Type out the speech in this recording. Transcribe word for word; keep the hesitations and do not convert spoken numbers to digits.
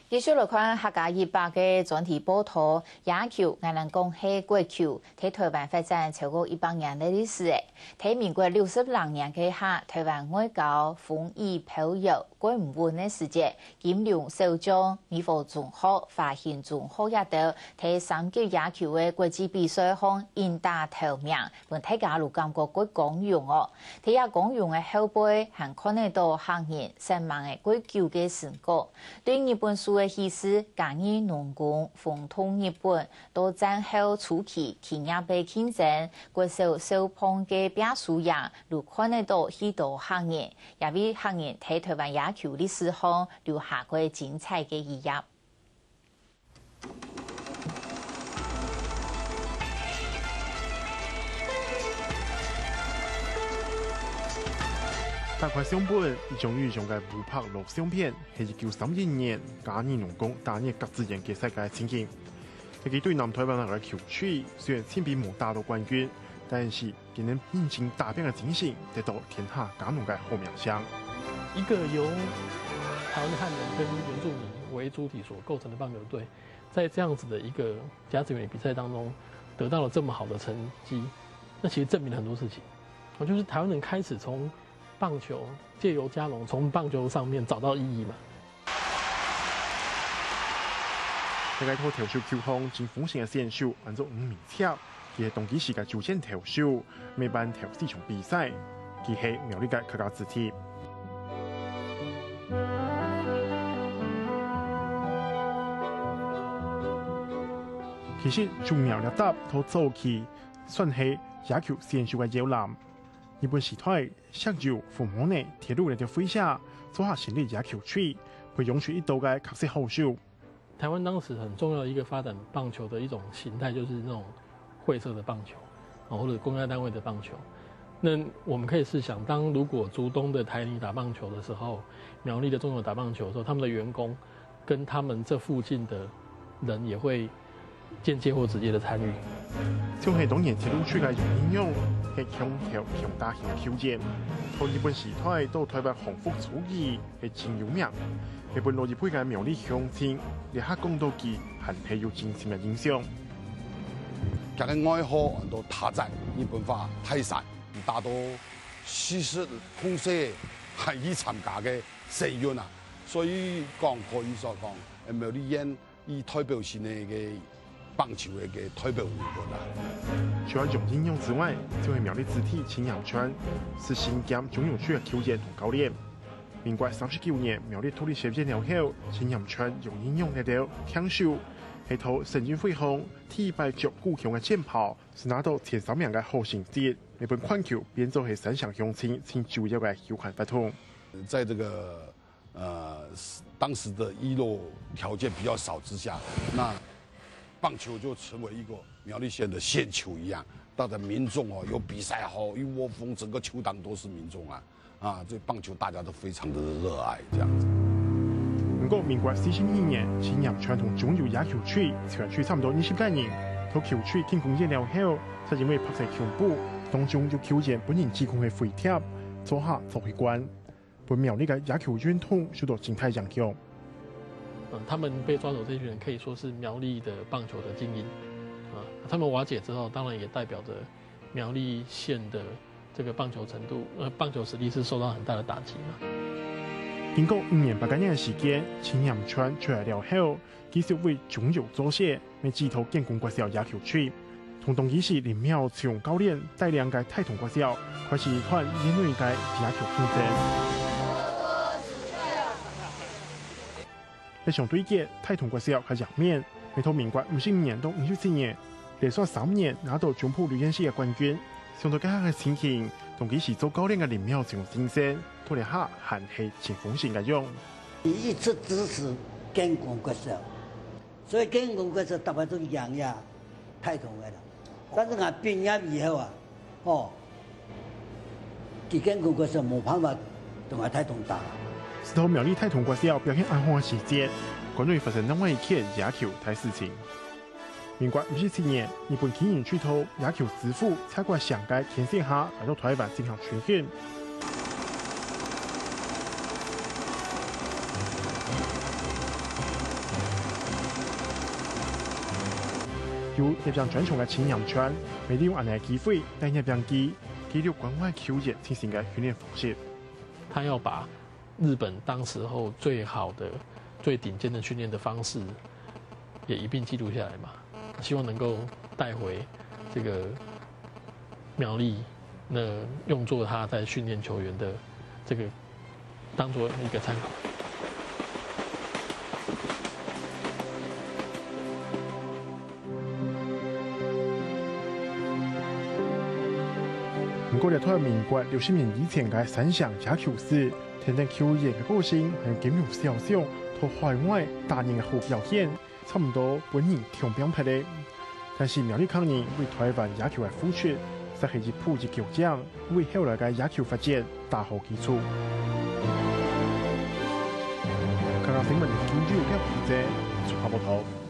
繼續來看客家一百个專題報導，野球，𠊎等講係國球，在台灣發展超過一百年个歷史了。在民國六十零年該下，台灣外交風雨飄搖，蓋毋穩个時節，金龍小將、美和中學、華興中學這兜，在三級野球个國際比賽項贏打頭名，分大家都感覺蓋光榮哦。在這光榮个後背，還看得到客人煞猛个國球个成果。 對日本輸个喜事，嘉義農工轟動日本，到戰後初期企業个競爭，國小少棒个拚輸贏，都看得到許多客人，也為客人在台灣野球歷史項留下過精彩个一頁。 打開相本，一張又一張个烏白摝相片，係一九三一年嘉義農工打入甲子園決賽个情景。這個對南台灣來个球隊，雖然前邊無打到冠軍，但是佢等認真打拚个精神，得到天下嘉農个好名聲。一個由台灣的漢人跟原住民為主體所構成的棒球隊，在這樣子的一個甲子園比賽當中，得到了這麼好的成績，那其實證明了很多事情。哦，就是台灣人開始從棒球，藉由嘉農從棒球上面找到意義嘛。這個在投手球項盡風神个選手，安做吳明策，佢係當其時个主戰投手，每班投四場比賽，佢係苗栗个客家子弟。其實，種苗栗搭到早期，算係野球選手个搖籃。日本時代， 石油、紅毛泥、鐵路這兜廢捨，做下成立野球隊，培養出一兜个確實好手。台灣當時很重要的一個發展棒球的一種形態，就是那種會社的棒球，啊，或者公家單位的棒球。那我們可以試想，當如果竹東的台泥打棒球的時候，苗栗的中油打棒球的時候，他們的員工跟他們這附近的人也會間接或直接的參與。像係當年鐵路區个楊英勇，係強投強打型个球員，在日本時代到台灣光復初期係真有名，係分老一輩个苗栗鄉親，這下講到佢還係有真深个印象。佢个外號安到他在，日本話泰山，打到四十空歲還去參加个 世運啊。所以講可以說講，呃，苗栗縣以代表性个一個棒球个一個代表人物啦。除了楊英勇之外，就係苗栗子弟陳炎川，係身兼中油隊个球員同教練。民國三十九年苗栗獨立設縣了後，陳炎川、楊英勇這兜，聽說係在省運會項第一擺著故鄉个戰袍，係拿到前三名个好成績，這本款球變做係三城鄉親盡主要个休閒活動。在這個 呃，當時的娛樂條件比較少之下，那棒球就成為一個苗栗縣的縣球一樣，大家民眾哦，有比賽吼，一窩蜂，整個球場都是民眾啊，啊，這棒球大家都非常的熱愛這樣子。毋過，民國四十二年，陳炎川同中油野球隊全隊差毋多二十個人，在球隊停工一年了後，就因為白色恐怖，當中有球員分人指控係匪諜，做下遭去關。 分苗栗个野球運動受到真大影響。嗯，他們被抓走這群人可以說是苗栗的棒球的精英。啊，他們瓦解之後，當然也代表著苗栗縣的這個棒球程度，呃，棒球實力是受到很大的打擊嘛。經過五年八個月个時間，陳炎川出來了後， 繼續為中油作事，乜指導建功國小野球隊。同當其時林妙松教練帶領个大同國小，開始一段另類个野球競爭。一場對決，大同國小較贏面，乜在民國五十五年到五十七年，連續三年拿到中部旅縣市个冠軍。想到該下个情形，當其時做教練个林妙松先生，到這下還係盡風神个樣。你一直支持建功國小， 所以建功國小逐擺都贏呀，大同个啦。但是𠊎畢業以後啊，吼，佢建功國小無辦法同𠊎大同打。直到苗栗大同國小表現恁好个時節，國內發生另外一件野球大事情。民國五十七年，日本軍人追討野球之父蔡國祥个牽線下，來到台灣進行春訓。有這片專長个青年團，乜利用恁樣个機會，帶這片佢記錄關外球員進行个訓練方式。他要把日本當時候最好的、最顶尖的训练的方式也一并记录下来嘛，希望能够带回这个苗栗，那用作他在训练球员的这个当做一个参考。毋過，這段民國六十年以前个山城野球史，天天球員个個性還有金融思想，在海外打人个好表現，差毋多分人共拚忒咧。但是苗栗客人為台灣野球个付出，煞係一步一腳印，為後來个野球發展打好基礎。客家新聞記者梁平正，綜合報導。